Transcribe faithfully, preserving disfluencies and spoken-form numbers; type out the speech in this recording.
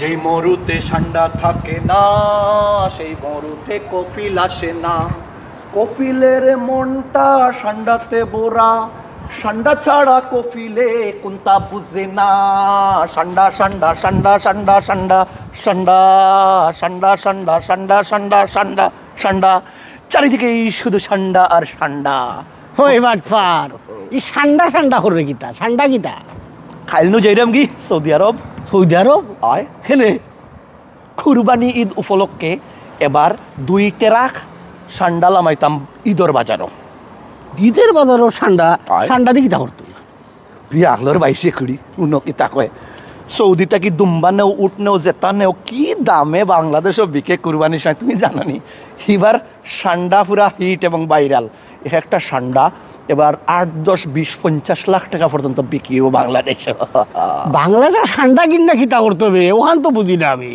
যেই মরুতে ষান্ডা থাকে না, সেই মরুতে কফিল আসে না। কফিলের মনটা ষান্ডাতে ভরা, ষান্ডা ছাড়া কফিলে কুন্তা বুঝে না। ষান্ডা, ষান্ডা, ষান্ডা, ষান্ডা, ষান্ডা, ষান্ডা, ষান্ডা, ষান্ডা, ষান্ডা, ষান্ডা, ষান্ডা, ষান্ডা। চারিদিকেই শুধু ষান্ডা আর ষান্ডা। ওই বাটপার, ই ষান্ডা ষান্ডা করে কিতা? ষান্ডা কিতা? খাইলনু যাইরাম কি সৌদি আরব? সৌদি আরব? আয়। কেনে? কুরবানি ঈদ উপলক্ষে এবার দুই টেরাক ষান্ডা লামাইতাম ঈদর বাজারো। ঈদর বাজারো ষান্ডা? আয়। ষান্ডা দি কিতা করতো? বিয়া আগলর বাইশে কুড়ি, উনো কিতা কয়? সৌদি থাকি দুম্বা নেও, উট নেও, জেতা নেও, কি দামে বাংলাদেশো বিকে কুরবানি সাই, তুমি জানো নি? এবার ষান্ডা পুরা হিট এবং ভাইরাল। এক একটা ষান্ডা এবার আট, দশ, বিশ, পঞ্চাশ লাখ টেকা পর্যন্ত বিকিও বাংলাদেশো। বাংলাদেশো ষান্ডা কিনা কিতা করতো বে? ওখান তো বুঝি না আমি।